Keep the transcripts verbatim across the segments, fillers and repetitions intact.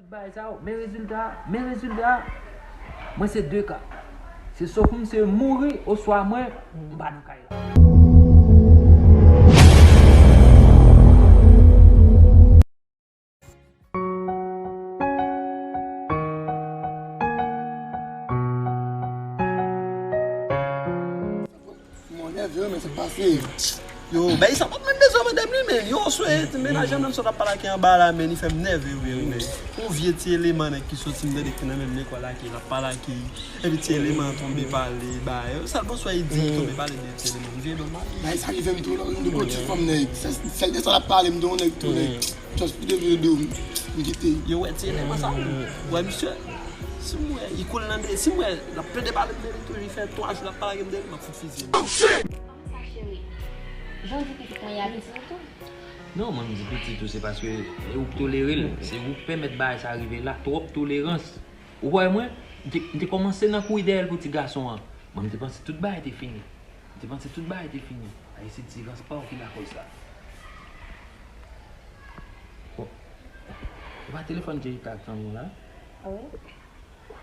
Bagay sa yo, men rezilta, men rezilta. Mwen se de ka. Se swa m se mouri, oswa mwen, m pa nan kay la. Mwen nève wi, men sa k pase. Yo, bay sa p ap menm bezwen mande m li, men yo, swe, mennaj an menm sot ap pale ak anba la, men li fè m nève wi, men. Yon vye ti eleman nèg ki soti m tande ki nan menm lekòl ak li, l ap pale ak li. Epi ti eleman an tonbe pale, bay. Sèl bonswa li di, tonbe pale de ti eleman. Vye dòm la. Bay sa rive m tou, lè m de bòt fanm nèg. Sèl de sa l ap pale, m de yon nèg tou, nèg. Just pou te vle di w, m kite. Yo wè ti eleman sa, wi. Wè misye, si m wè, li koul nan de, si m wè, l ap plede pale m de li tou, li fè twa jou l ap pale m de li, m ap fout fizye l. Kòman sa, cheri? Jan w di pitit mwen, y a pitit ou tou? Non, mwen m di pitit ou, se paske e ou k tolere l, se ou k pèmèt bagay sa rive la, twòp tolerans. Ou wè mwen, m te, m te kòmanse nan kouri dèyè l pou ti gason an. Mwen, m te panse tout bagay te fini. M te panse tout bagay te fini. Ay, se ti rans pa w ki lakòz sa. Bon. E pa telefòn Jerita k tann ou la? Wi.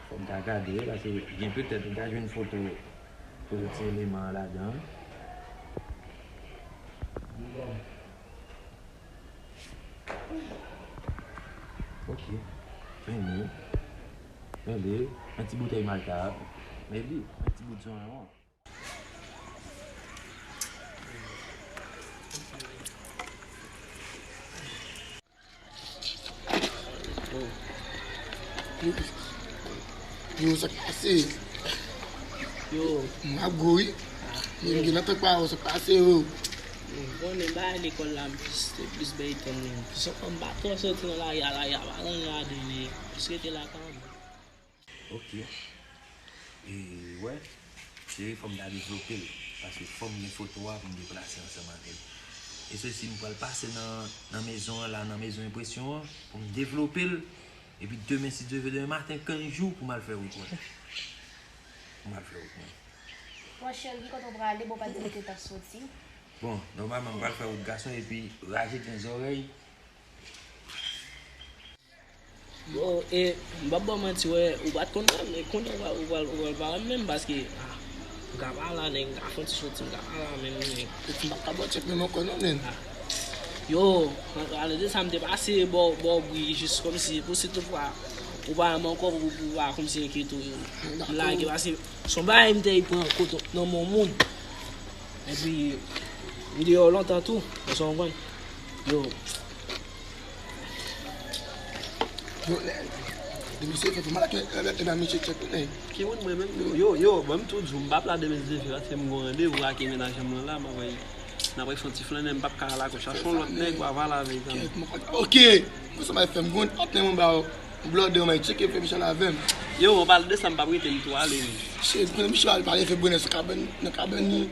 Fò m ta gade, paske gen petèt m ta jwenn foto, foto ti eleman an ladan. Ok. Men li. Men li. Yon ti boutèy Malta. Men li. Yon ti bout zon an. Yo, sa k pase? Yo. M ap gwo wi. Men m gen nan tank pa yo, sa k pase yo? Bon, konnen bagay lekòl la, m plis, se plis bay tan menm. Plis ankò, m pa twò soti nan lari a, lari a pa konn gade, men plis rete la kanmenm. Ok. E, wè, cheri, fò m ta devlope l, paske fò m gen foto a pou m deplase ansanm avè l. E se si m pral pase nan, nan mezon an la, nan mezon enpresyon an, pou m devlope l, epi demen, si Dye vle, demen maten, kanjou, pou m al fè wout mwen. Pou m al fè wout mwen. Bon, cheri, ki kote w prale? Bon, w pa t di kote w t ap soti. Bon, nòmalman, m pral fè wout gason, epi raje gen zòrèy. Bon, e, m p ap ba w manti, wè, ou pa t konn wè m, men kounye a ou pral, ou pral, ou pral pa wè m menm, paske, ah, m ka pa la, nèg, m ka fè yon ti soti, m ka pa la menm, men. Epi m p ap ka ba w tchèk menm ankò non, men. Ah. Yo, ale de sa m te pase bò, bò bri, jis kòmsi, pou si toutfwa, ou pa wè m ankò, pou, pou, pou pa kòmsi enkyete w, yo. M lage, paske se yon bagay m te pran kote nan men yon moun. Epi, m deyò lontan tou, ou sa konprann. Yo. Yo, lè, lè misye fè fè mal ak, e, e, e, misye tchèk ou, nèg. Ki moun mwen menm? Yo, yo, yo, mwen m tou di w, m p ap la demen si Dye vle, paske m gon randevou ak mennaj an m lan la, m ap, n ap fè yon ti flannen, m p ap ka al lakòz chache yon lòt nèg, w a pale avè l kanmenm. Ok, mwen sa m al fè, m gon anpil moun ba w, blòdè, w m al tcheke, fè misye al avè m. Yo, w pale de sa, m p ap rete, m tou ale, men. Shit, konnen misye al pale, fè bonè sou kabann, nan kabann li.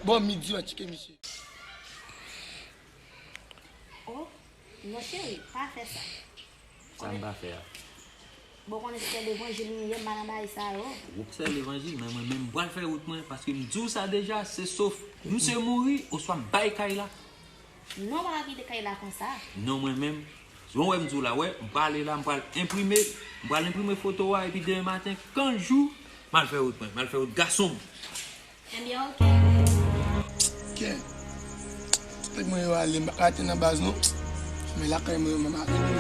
Bò midi, w al tcheke misye. Oh, non cheri, pa fè sa. Sa m pa fè a? Bon, konnen se sè levanjil m ye, m pa nan bagay sa yo. Ou se sè levanjil, men mwen menm m pral fè wout mwen, paske m di w sa deja, se sof m se mouri, oswa m bay kay la. Non, w pa ka kite kay la konsa. Non, mwen menm, jan w wè m di w la, wè, m pale la, m pral enprime, m pral enprime foto a, epi demen maten, kanjou, m al fè wout mwen, m al fè wout gason m. Ebyen, oke. Oke. Nèg mwen yo ale, m pa ka rete nan baz non. Men lakay mwen yo, mwen ma vini.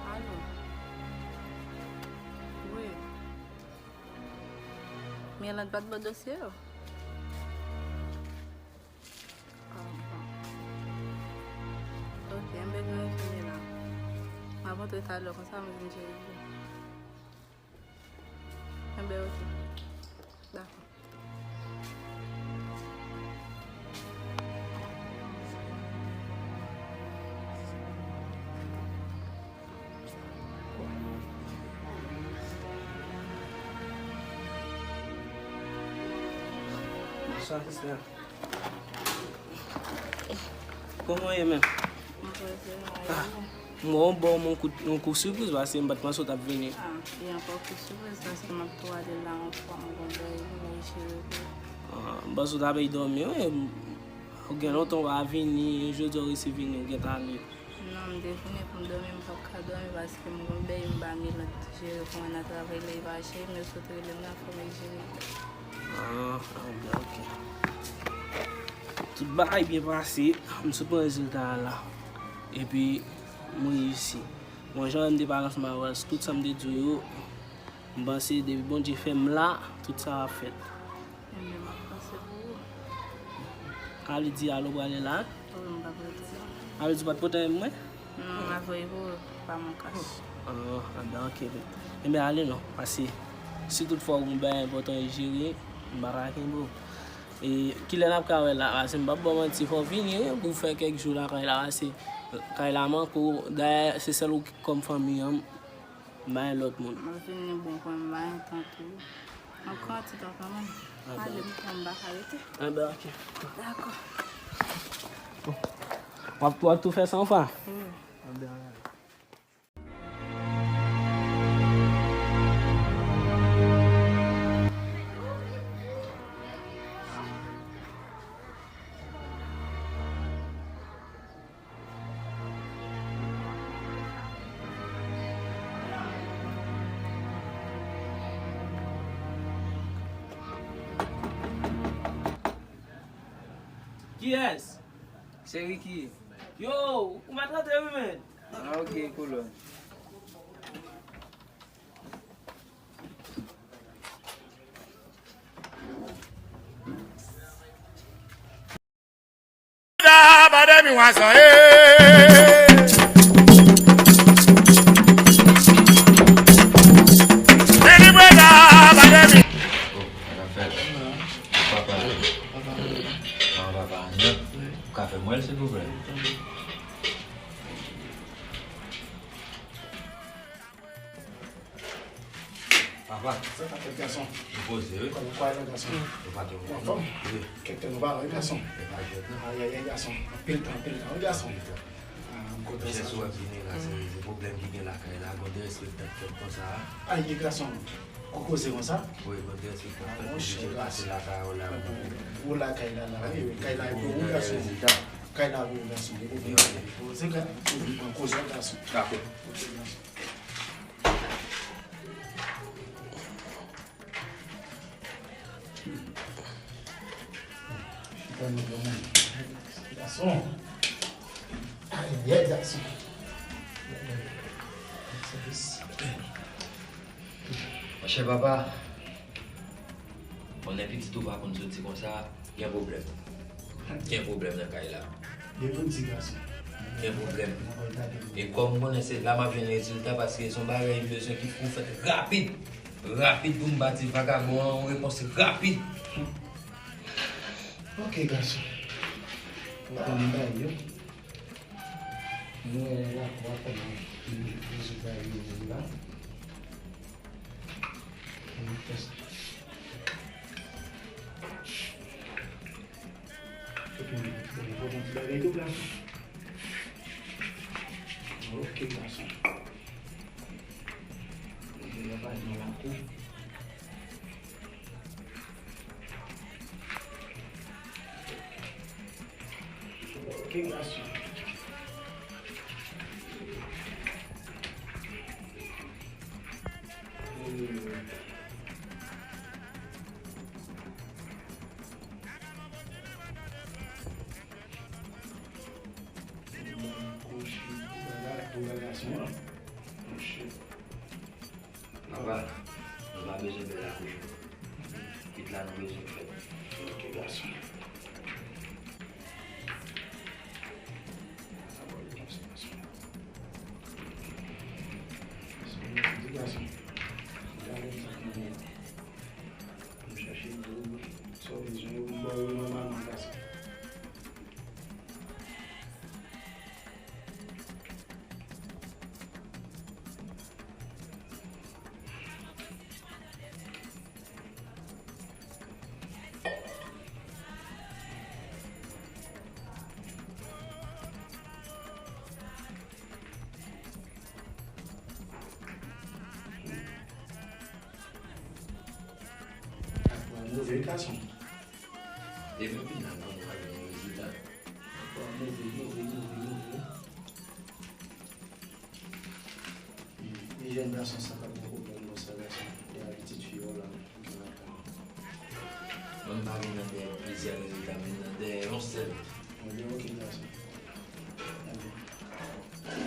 Alo. Wi. Mirlande pa t ba w dosye yo? Ah, bon. Ok, m bezwen fini la. M ap antre talè konsa, m vin cheri. Enben, ok. Dakò. Bonswa, sista. Kòman w ye menm? Ah, m wè w ba w yon kout, yon kout sipriz, paske m pa t panse w t ap vini. Ah, e ankò kout sipriz, paske m ap tou ale la yon fwa, m gon bèl jounen cheri. Ah, m panse w t ap al dòmi, wi. Ou gen lontan w pa vini, e jodi a w resi vini, ou gentan ale. Non, m te vini pou m dòmi, m p ap ka dòmi paske m gon bèy m ba Milot jere pou mwen nan travay la, e pa cheri m yo sot rele m la, fò m jere. Ah, ah, byen, ok. Tout bagay byen pase, m sot pran rezilta a la. Epi, m reyisi. Bon, jan m te pale ansanm avè w, tout sa m te di w yo, m panse depi Bondye fè m la, tout sa ap fèt. Ebyen, m ap panse pou ou. Ka vle di alò prale la? Wi, m pa prale la. Ka vle di w pa t pote pou mwen? Non, m ap voye pou ou, pa mwen kach. Ah, ah, ben, ok, ben. Ebyen, ale non, pase. Si tout fwa w gen bagay enpòtan e jere, m pa ka kenbe w. E kilè n ap ka wè la? Pase m p ap ba w manti, fò w vini, wi, pou w fè kèk jou lakay la, pase kay la manke w. Dayè, se sèl ou ki kòm fanmi an. M pa gen lòt moun. Mwen vin ni bon kwen m pa gen tan tou. Mwen pran ti tan kanmenm. Ah, ben. Ale, m pran m pa ka rete. Ah, ben, ok. Dakò. W ap, w ap tou fè sa anfwa? Wi. Ah, ben, alright. Kiyès? Se Ricky. Yo, ou mèt rantre wi, men. Ah, ok, kolòn. Oh, sa k ap fèt? Papa. Papa. Papa, papa, non. Ou ka fè m wè l, silvouplè? Papa. Sa k ap fèt, gason? Ou poze, wi. Kòman w ye, gason? Ou pa twò anfòm? Wi. Kèk tan nou pa la, wi, gason. E pa jwèt, non. Ayayay, gason. Anpil tan, anpil tan, wi, gason. Anpil tan. Ah, m kontan sa. Monchè, si w ap vini la, se, se pwoblèm ki gen lakay la, gon derespektan k fèt konsa a. Ay, gason. Ou koze konsa? Wi, gon derespektan k fèt, monchè, oblije pase lakay ou la. Ou lakay la, la, wi, wi, kay la, wi, wi, gason. Kay la, wi, gason. Wi, wi. Se kay, ou vin pran koze, gason. Dakò. Ok, gason. Chita nou, gason. Ayayay, gason. Monchè papa, konnen pitit ou pa konn soti konsa, gen pwoblèm. Gen pwoblèm nan kay la. Gen pwoblèm. E kòm m konnen se la m ap jwenn rezilta, paske se yon bagay m bezwen ki pou fèt rapid. Rapid pou m pa di vagabon an yon repons rapid. Ok, gason. Ou konnen bagay yo. Nou wè la, w ap konnen ki rezilta yo la. Ann tèste. Epi, bon, bon, bon, ti bagay tou, gason. Ok, gason. Epi, la pa nan lakou. Ok, gason. Papa, nou pa bezwen bèl akouche. Kit la nou bezwen fè. Ok, gason. Di gason. Gade sa k nan men. M chache pou sa w bezwen yo, m ba w yo nòmalman, gason. Move gason. Depi final, mwen pa gen yon rezilta. Move, move, move, move. E jèn gason sa pa t gen pwoblèm non, sa gason. E a pitit fi w la, ki nan kay. Mwen m pa vin nan dèyè plizyè rezilta, m vin nan dèyè yon sèl. Ebyen, oke, gason. Ebyen,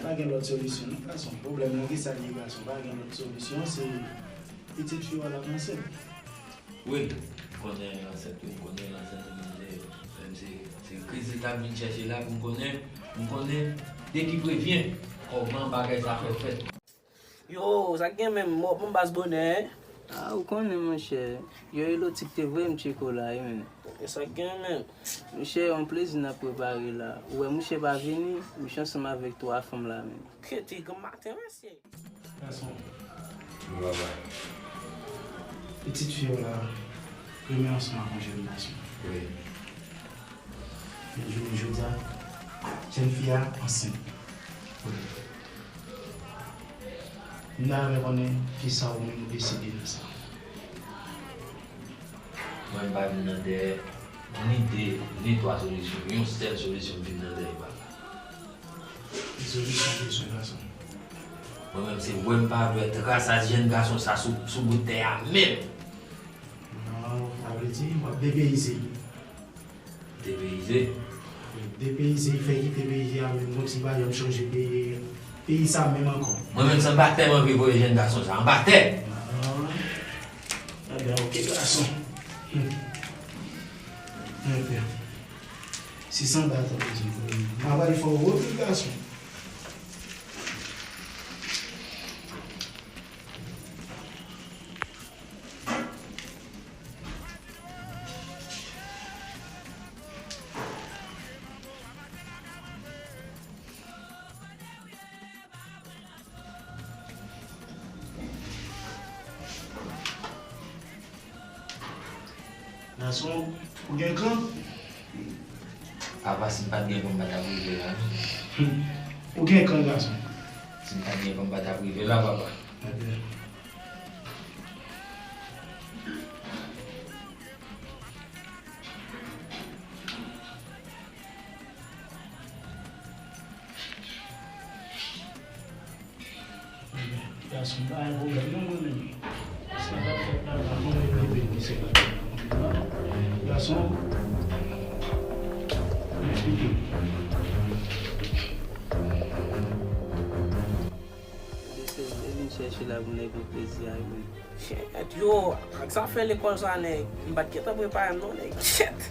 pa gen lòt solisyon, non, gason. Pwoblèm nan ki sa l ye, gason. Pa gen lòt solisyon, se pitit fi w la k ansent. Wi, m konnen l ansent, wi, m konnen l ansent, wi, men se, men se, se rezilta m vin chèche la pou m konnen, pou m konnen de ki prevyen, kòman bagay sa fè fèt. Yo, sa k gen menm, m ap pran baz bonè, en? Ah, ou konnen, monchè. Yo, Elotik te voye m tcheke w la, wi, men. E sa k gen menm? Monchè, yon plezi n ap prepare la. Ou wè, monchè pa vini, monchè ansanm avèk twa fanm la, men. Kete granmaten, mesye. Gason. Wi, papa. Pitit fi w la renmen ansanm ak yon jèn gason. Wi. Men jounen jodi a, jèn fi a ansent. Wi. M ta renmen konnen kisa ou menm ou deside nan sa. Mwen, m pa vin nan dèyè ni de, ni twa solisyon. Yon sèl solisyon m vin nan dèyè, papa. Ki solisyon w bezwen, gason? Mwen menm, se wè m pa vle wè tras a jèn gason sa sou, sou bout tè a menm. Non, sa vle di, w ap depeyize. Depeyize? Depeyize, fè kite peyi a menm, kòmsi pa janm chonje peyi, peyi sa menm ankò. Mwen menm, se anba tè m anvi voye jèn gason sa, anba tè! Non. Ebyen, oke, gason. Hmm. Ebyen. Si se anba tè w bezwen voye, m pa pral fè w repli, gason. Gason, ou gen kan? Papa, si m pa t gen kan, m pa t ap rive la, non. Hmm. Ou gen kan, gason? Si m pa t gen kan, m pa t ap rive la, papa. Ebyen. Gason, m pa gen pwoblèm non, mwen menm. Sa k ap fèt la, la, mwen menm, mwen menm, se pa gason. Lè se vle vin chèche la pou nèg yo plezi a, wi. Shit, yo, ak zafè lekòl sa, nèg, m pa t gentan prepare m non, nèg. Shit.